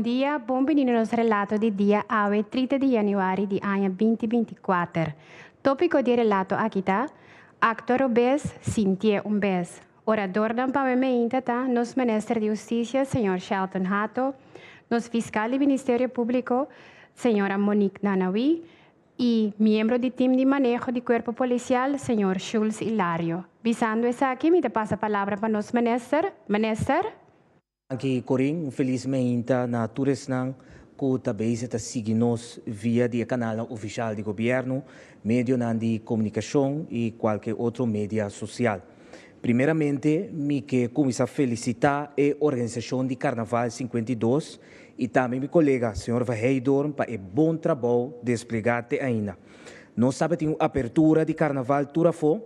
Bon dia, bon bini na nos relato di dia awe 30 di januari di aña 2024. Tópiko di relato aki ta, Aktua robes, sintié un bes. Oradornan pa awe meinta ta nos Minister di Hustisia, señor Shelton Hato, nos Fiskal di Ministerio Públiko, señora Monique Nanawi, i miembro di tim di maneho di Kuerpo Polisial, señor Schulz Hilario. Bisando esaki, mi ta pasa palabra pa nos Minister. Minister. Danki Corin, un felis meinta na tur esnan ku ta bezig ta sigui nos via di e kanalnan ofishal di gobièrnu, medionan di komunikashon i kualke otro media sosial. Primeramente mi ke kuminsá felisitá e organisashon di Karnaval 52 i tambe mi kolega señor Van Heydoorn pa e bon trabou desplegá te ainda. Nos tabatin un apertura di Karnaval tur afó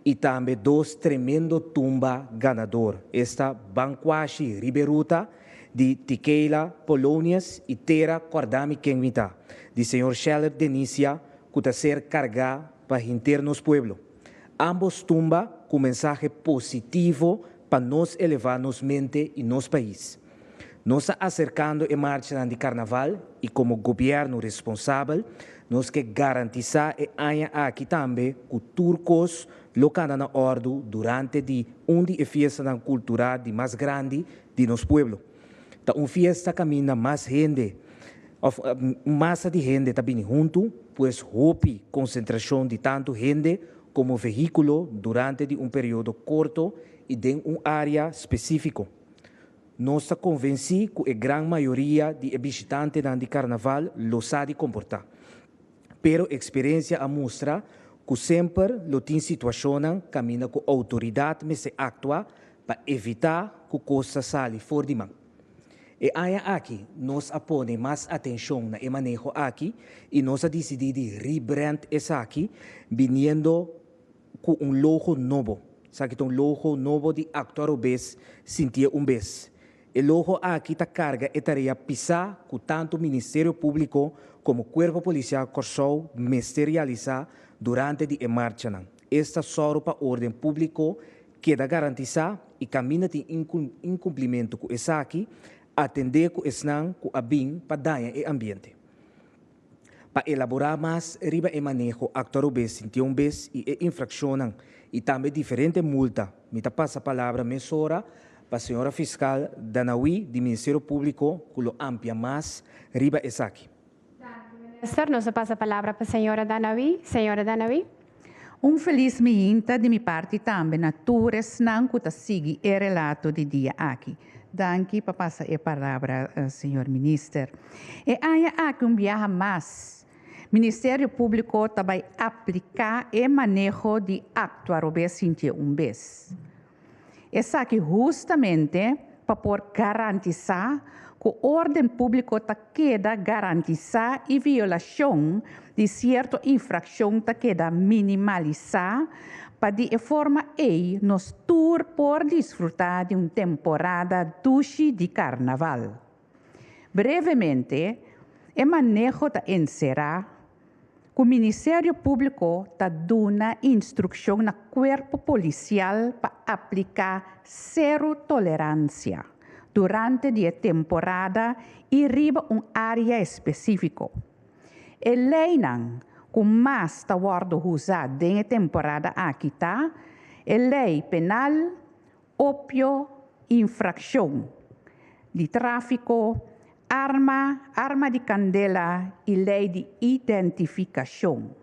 i tambe dos tremendo tumba ganador, esta Bankwashi Riba e Ruta di Tikeila Polonius i Tera Kòrda Mi Ken Mi Ta di señor Sheller Denisia ku ta ser kargá pa henter nos pueblo. Ambos tumba ku mensahe positivo pa nos elevá nos mente i nos pais. Nos ta aserkando e marchanan di karnaval i komo gobièrnu responsabel nos ke garantisá e aña aki tambe ku tur kos lo kana na òrdu durante di un di e fiestanan kultural di mas grandi di nos pueblo. Ta un fiesta kaminda mas hende òf un masa di hende ta bini huntu, pues hopi konsentrashon di tantu hende komo vehíkulo durante di un periodo korto i den un área spesífiko. Nos ta konvensí ku e gran mayoria di e bishitantenan di karnaval lo sa di komportá. Pero eksperensia a mustra ku semper lo tin situashonnan kaminda ku outoridat mester aktua pa evitá ku kos ta sali for di man. E aña aki nos a pone mas atenshon na e maneho aki i nos a disidí di rebrand esaki biniendo ku un logo nobo. Esaki ta un logo nobo di Aktua Robes Sintié un Bes. E logo aki ta karga e tarea pisá ku tantu Ministerio Públiko komo Kuerpo Polisial Kòrsou mester realisá durante di e marchanan. Esta sòru pa órden públiko keda garantisá i kaminda tin inkumplimentu ku esaki, atendé ku esnan ku a bin pa daña e ambiente. Pa elaborá mas riba e maneho aktua robes sintié un bes i e infrakshonnan i tambe diferente multa, mi ta pasa palabra mesora pa señora fiskal Danawi di Ministerio Públiko ku lo amplia mas riba esaki. Danki minister. Nos a pasa palabra pa señora Danawi. Señora Danawi. Un felis miinta di mi parti tambe na tur esnan ku ta sigui e relato di dia aki. Danki pa pasa e palabra, señor Minister. E aña aki un biaha mas Ministerio Públiko ta bai apliká e maneho di aktua robes sintié un bes. Esaki hustamente pa por garantisá ku órden públiko ta keda garantisá i violashon di sierto infrakshon ta keda minimalisá pa di e forma ei nos tur por disfrutá di un temporada dushi di karnaval. Brevemente, e maneho ta enserá ku Ministerio Públiko ta duna instrukshon na kuerpo polisial pa apliká sero toleransia durante di e temporada i riba un área espesífiko. E leinan ku mas ta wòrdu usá den e temporada aki ta e Lei Penal, opio, infrakshon di tráfiko, arma, arma di kandela i lei di identifikashon.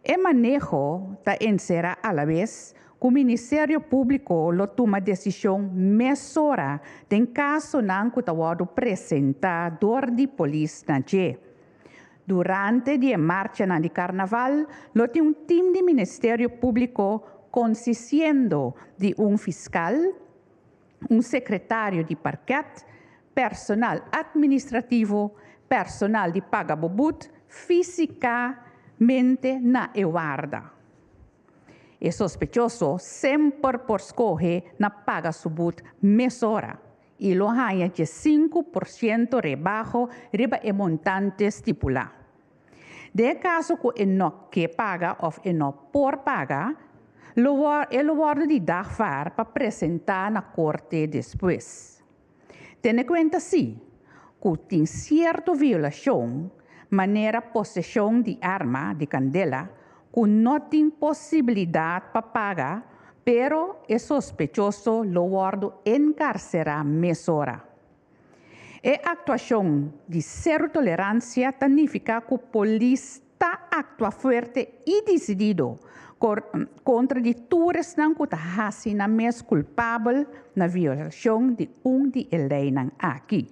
E maneho ta enserá alabes ku Ministerio Públiko lo tuma desishon mesora den kasonan ku ta wòrdu presentá dor di polis na dje. Durante di e marchanan di karnaval lo tin un tim di Ministerio Públiko konsisiendo di un fiskal, un sekretario di parkèt, personal atministrativo, personal di paga bo but físikamente na e warda. E sospechoso semper por skohe na paga su but mesora i lo haña dje 5% rebaho riba e montante stipulá. Den e kaso ku e no ke paga òf e no por paga, lo e lo wòrdu di dagvaar pa presentá na korte despues. Tene kuenta sí, ku tin sierto violashon, manera poseshon di arma di kandela, ku no tin posibilidat pa paga, pero e sospechoso lo wòrdu enkarserá mesora. E aktuashon di sero toleransia ta nifiká ku polis ta aktua fuerte i disidido kontra di tur esnan ku ta hasi nan mes kulpabel na violashon di un di e leinan aki.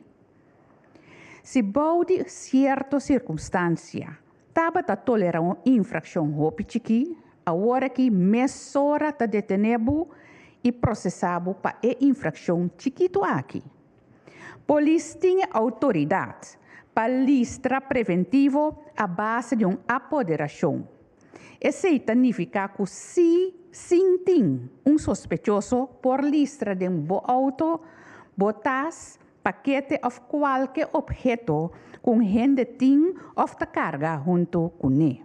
Si bou di sierto sirkunstansia tabata tolerá un infrakshon hopi chikí, awor aki mesora ta detené bo i prosesá bo pa e infrakshon chikitu aki. Polis tin e outoridat pa listra preventivo a base di un apoderashon. Esei ta nifiká ku si sin tin un sospechoso por listra den bo outo, bo tas, pakete òf kualke opheto ku un hende tin òf ta karga huntu kuné.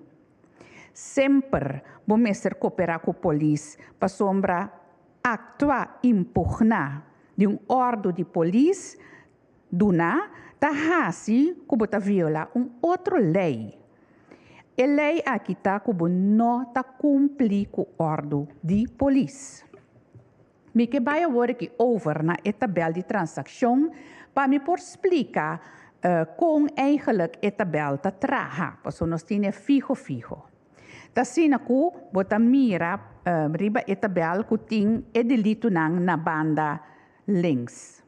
Semper bo mester koperá ku polis pasobra aktua impugná di un òrdu di polis duná ta hasi ku bo ta violá un otro lei. E lei aki ta ku bo no ta kumpli ku òrdu di polis. Mi ke bai awor aki over na e tabèl di transakshon pa mi por splika kon eigenlijk e tabèl ta traha, pasobra nos tin e fiho fiho. Ta asina ku bo ta mira riba e tabèl ku tin e delitunan na banda links.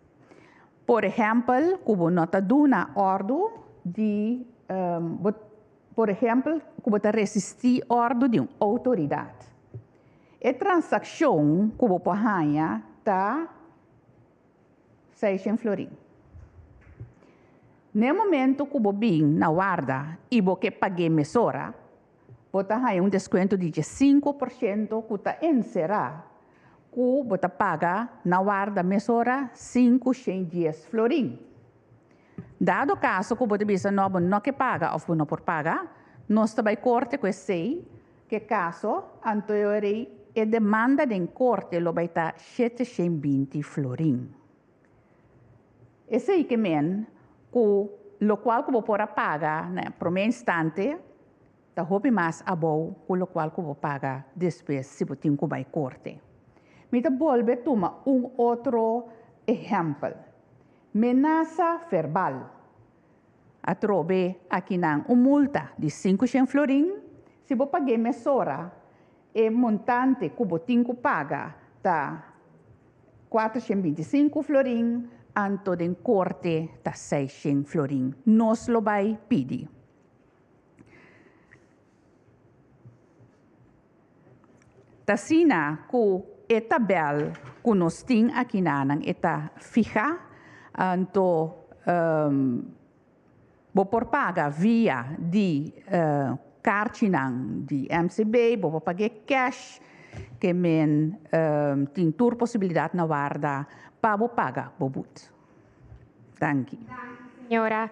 Por ehèmpel, ku bo no ta duna òrdu di bo por ehèmpel ku bo ta resistí òrdu di un outoridat. E transakshon ku bo por haña ta seishen florin. Na e momento ku bo bin na warda i bo ke pag'é mesora, bo ta haña un deskuento di 15% ku ta enserá ku bo ta paga na warda mesora 510 florin. Dado kaso ku bo ta bisa no bo no ke paga òf bo no por paga, nos ta bai korte ku esei. Ke kaso, anto e ora ei e demanda den korte lo bai ta 720 florin. Esei ke men ku lokual ku bo por a paga na e promé instante ta hopi mas abou ku lokual ku bo paga despues si bo tin ku bai korte. Mi ta bolbe tuma un otro ehèmpel, menasa verbal. Atrobe akinan un multa di 500 florin, si bo pag'é mesora e montante ku bo tin ku paga ta 425 florin, anto den korte ta 600 florin. Nos lo bai pidi. Ta asina ku e tabèl ku nos tin akinanan e ta fihá, anto bo por paga via di karchinan di MCB, bo por pag'é kèsh, ke men tin tur posibilidat na warda pa bo paga bo but. Danki. Danki señora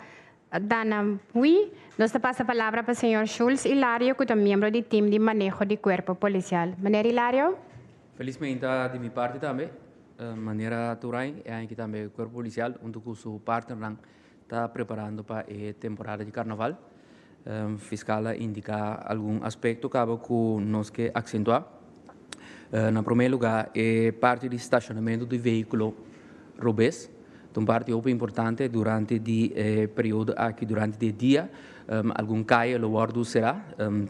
Dana Hui. Nos ta pasa palabra pa señor Schulz Hilario cu ta miembro di team di maneho di Cuerpo Policial. Meneer Hilario. Felizmente di mi parti tambe. Manera tur aña, e aña aki tambe Cuerpo Policial hunto cu su partnernan ta preparando pa e temporada di Carnaval. Fiscal a indica algun aspecto caba cu nos ke accentua. Na prome lugar e parti di stacionamento di vehiculo robes ta un parti hopi importante durante di e periodo aki durante di e dia. Algun caye lo wordo cera,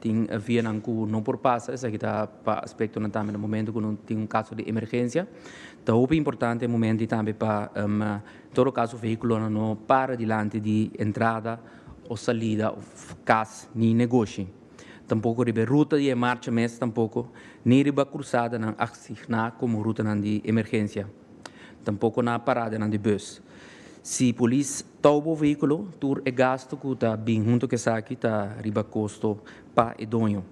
tin vianan cu no por pasa, esaki ta pa aspectonan tambe na momento cu no tin un caso di emergencia. Ta hopi importante e momento tambe pa en todo caso vehiculonan no para dilanti di entrada o salida of cas ni negoshi. Tampoco riba e ruta di e marcha mes tampoco, ni riba cruzadanan asigna como rutanan di emergencia. Tampoco na paradanan di bus. Si polis tou bo vehiculo, tur e gasto cu ta bin hunto cu esaki ta riba costo pa e doño.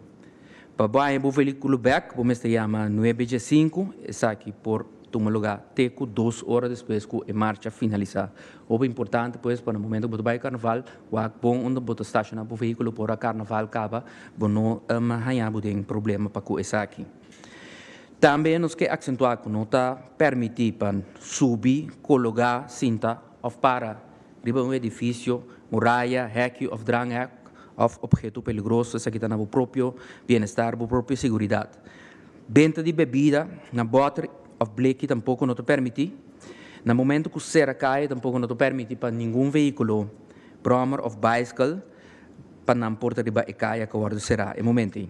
Pa bo haña bo vehiculo bek, bo mester yama nuebe dje sinku, esaki por tuma lugar te cu 2 ora despues cu e marcha finalisa. Hopi importante pues pa na momento cu bo ta bay carnaval, wak bon unda bo ta staciona bo vehiculo por ora carnaval caba, bo no haña bo den problema pa cu esaki. Tambe nos ke accentua cu no ta permiti pa subi, cologa, sinta of para. riba un edifisio, muraya, hèki òf dranghek òf opheto peligroso, esaki ta na bo propio bienestar, bo propio seguridat. Benta di bebida na bòter òf bleki tampoko no ta pèrmití. Na momento ku sera kaya tampoko no ta pèrmití pa ningun vehíkulo, bròmer òf baiskel pa nan por ta riba e kaya ku a wòrdu será e momento ei.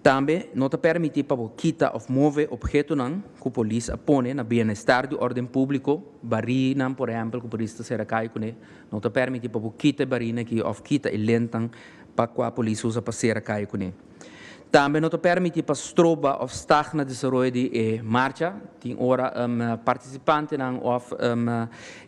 Tambe no ta pèrmití pa bo kita òf move ophetonan ku polis a pone na bienestar di órden públiko, barínan por ehèmpel ku polis ta sera kaya kuné, no ta pèrmití pa bo kita e barínan akí òf kita e lentnan pa kua polis usa pa sera kaya kuné. Tambe no ta permiti pa stroba of stagna desaroyo di e marcha. Tin ora participantenan of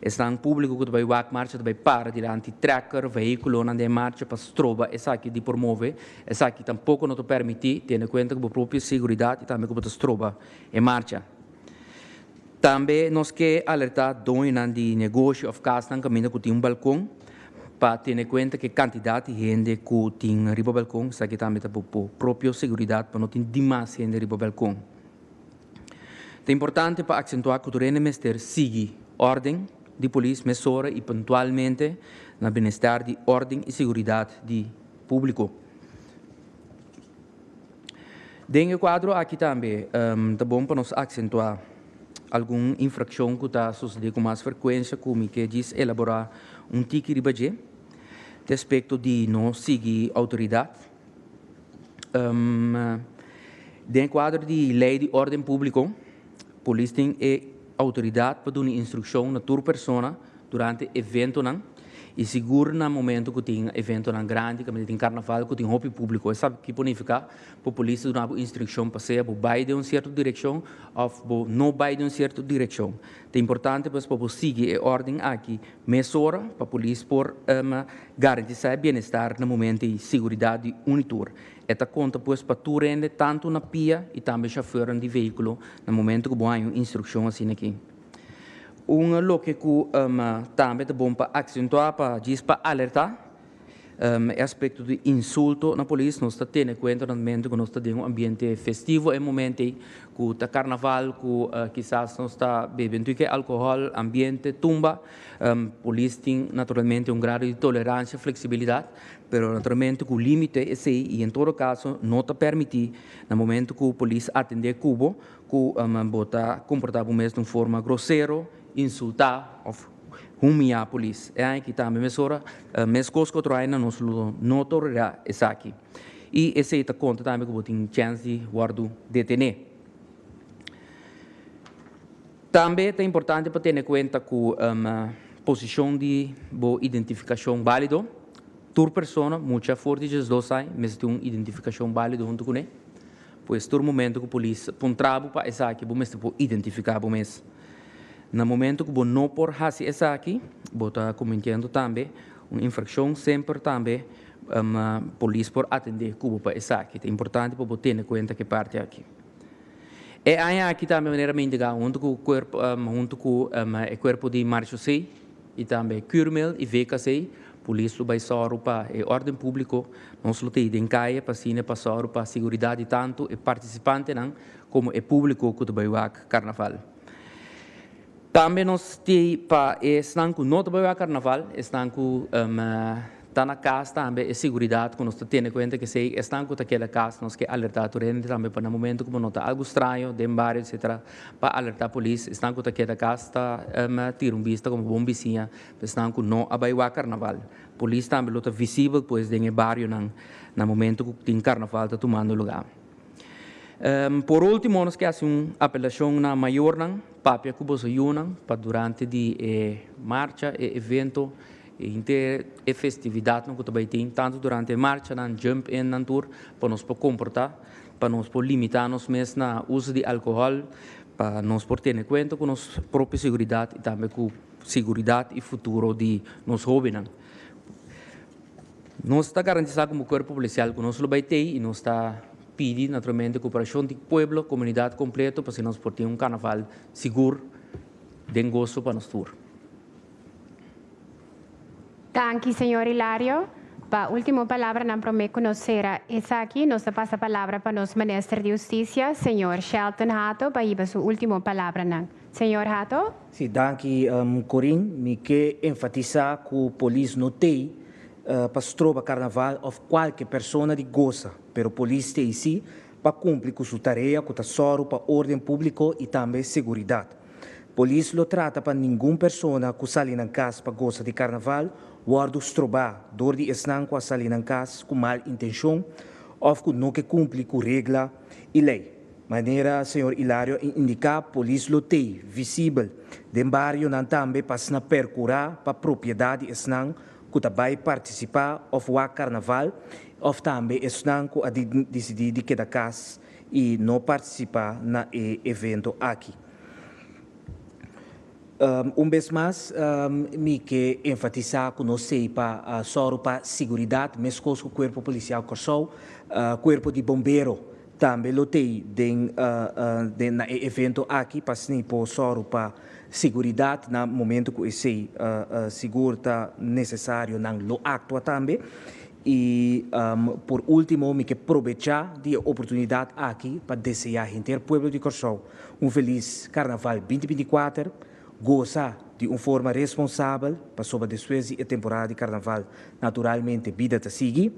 esnan publico cu ta bay wak marcha ta bay para dilanti trekker, vehiculonan den marcha pa stroba esaki di por move. Esaki tampoco no ta permiti, tene cuenta cu bo propio seguridad y tambe cu bo ta stroba e marcha. Tambe nos ke alerta doñonan di negoshi of kasnan kaminda ku tin un balkon pa tene kuenta ku e kantidat di hende ku tin riba balkon, esaki tambe ta bo propio seguridat pa no tin dimas hende riba balkon. Ta importante pa aksentuá ku tur hende mester sigui órden di polis mesora i puntualmente na bienestar di órden i seguridat di públiko. Den e kuadro aki tambe ta bon pa nos aksentuá algun infrakshon ku ta sosodé ku mas frekuensia ku mi ke djis elaborá un tiki riba dje respekto di no sigui outoridat. Den e kuadro di lei di órden públiko, polis tin e outoridat pa duna instrukshon na tur persona durante eventonan y sigur na momento cu tin eventonan grandi caminda tin carnaval cu tin hopi publico. Esaki ki por nifica bo polis ta duna bo instruccion pa sea bo bay den un cierto direccion of bo no bay den un cierto direccion. Ta importante pues pa bo sigui e orden aki mesora pa polis por garantisa e bienestar na momento y seguridad di un y tur. E ta conta pues pa tur hende tanto na pia y tambe chauffeurnan di vehiculo na momento cu bo haña un instruccion asina aki. Un loke ku tambe ta bon pa aksentuá pa djis pa alertá e aspekto di insulto na polis. Nos ta tene kuenta naturalmente ku nos ta den un ambiente festivo e momento ei ku ta karnaval ku kisas nos ta bebe un tiki alkohòl, ambiente tumba. Polis tin naturalmente un grado di toleransia, fleksibilidat, pero naturalmente ku límite esei i en todo kaso no ta permití na momento ku polis atendé ku bo Ku bo ta komportá bo mes di un forma grosero, insultá òf humiyá polis. E aña aki tambe mesora, meskos ku otro añanan nos lo no tolerá esaki. I esei ta konta tambe ku bo tin chèns di wòrdu detené. Tambe ta importante pa tene kuenta ku posishon di bo identifikashon bálido. Tur persona, mucha for di diesdos aña, mester tin un identifikashon bálido huntu kuné. Pues tur momento ku polis puntra bo pa esaki bo mester por identifiká bo mes. Na momento ku bo no por hasi esaki bo ta kometiendo tambe un infrakshon semper tambe polis por atendé ku bo pa esaki. Ta importante pa bo tene kuenta ku e parti aki. E aña aki tambe manera mi indiká huntu ku kuerpo huntu ku e kuerpo di Marchosé i tambe Curmel i VKC polis lo bai sòru pa e órden públiko. Nos lo tei den kaya pa asina pa sòru pa siguridat di tantu e partisipantenan komo e públiko ku ta bai wak karnaval. Tambe nos tei pa esnan ku no ta bai wak karnaval, esnan ku ta na kas tambe e siguridat ku nos ta tene kuenta ku esei, esnan ku ta keda kas nos ke alertá tur hende tambe pa na momento ku bo nota algu straño den bario etcetera pa alertá polis. Esnan ku ta keda kas ta tira un bista komo bon bisiña pa esnan ku no a bai wak karnaval. Polis tambe lo ta visibel pues den e barionan na momento cu tin carnaval ta tumando lugar. Por ultimo nos ke haci un apelacion na mayornan, papia cu boso yunan pa durante di e marcha, e evento, e henter e festividadnan cu ta bay tin, tanto durante e marchanan, jump in nan tur, pa nos por comporta, pa nos por limita nos mes na uso di alcohol, pa nos por tene cuenta cu nos propio seguridad y tambe cu Seguridad y futuro di nos hobennan. Nos ta garantisa como cuerpo policial cu nos lo bay tey y nos ta pidi naturalmente cooperacion di pueblo, comunidad completo pa asina nos por tin un carnaval sigur den goso pa nos tur. Danki señor Hilario. Pa ultimo palabranan prome cu nos cera esaki, nos ta pasa palabra pa nos Minister di Husticia, señor Shelton Hato pa hiba su ultimo palabranan. Señor Hato? Si, danki, Corin. Mi ke enfatisá ku polis no t'ei pa stroba karnaval òf kualke persona di gosa, pero polis t'ei sí pa kumpli ku su tarea ku ta sòru pa órden públiko i tambe seguridat. Polis lo trata pa ningun persona ku sali nan kas pa gosa di karnaval wòrdu strobá dor di esnan ku a sali nan kas ku mal intenshon òf ku no ke kumpli ku regla i lei. Manera señor Hilario a indiká, polis lo t'ei visibel den barionan tambe pa asina perkurá pa propiedat di esnan ku ta bai partisipá òf wak karnaval òf tambe esnan ku a disidí di keda kas i no partisipá na e evento aki. Un bes mas mi ke enfatisá ku nos ei pa sòru pa siguridat meskos ku Kuerpo Polisial Kòrsou, Kuerpo di Bombero tambe lo t'ei den na e evento aki pa asina por sòru pa siguridat na momento ku esei sigur ta nesesario nan lo aktua tambe. I por último mi ke probechá di e oportunidat aki pa deseá henter pueblo di Kòrsou un felis Karnaval 2024, gosa di un forma responsabel pasobra despues di e temporada di Karnaval naturalmente bida ta sigui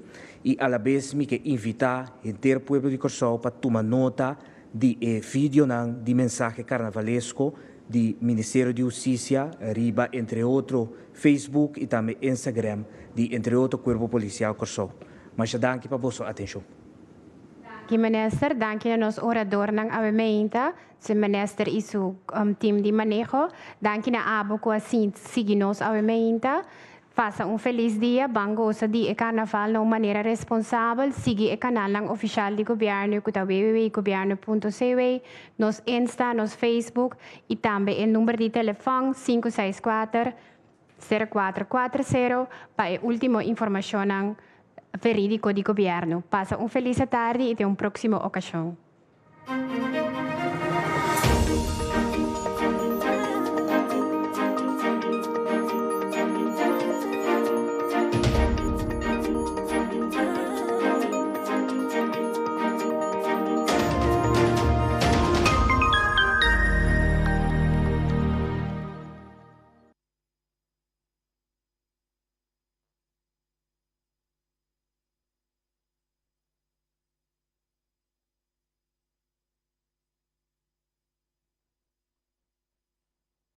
i alabes mi ke invitá henter pueblo di Kòrsou pa tuma nota di e videonan di mensahe karnavalesko di Ministerio di Hustisia riba entre otro Facebook i tambe Instagram di entre otro Kuerpo Polisial Kòrsou. Masha danki pa boso atenshon. Danki Minister, danki na nos oradornan awe meinta, su Minister i su team di maneho. Danki na abo ku a sigui nos awe meinta. Pasa un felis dia, ban gosa di e karnaval na un manera responsabel. Sigui e kanalnan ofishal di gobièrnu ku ta www.gobièrnu.cw, nos Insta, nos Facebook i tambe e number di telefòn 564 0440 pa e último informashonnan verídiko di gobièrnu. Pasa un felis tardi i te un próksimo okashon.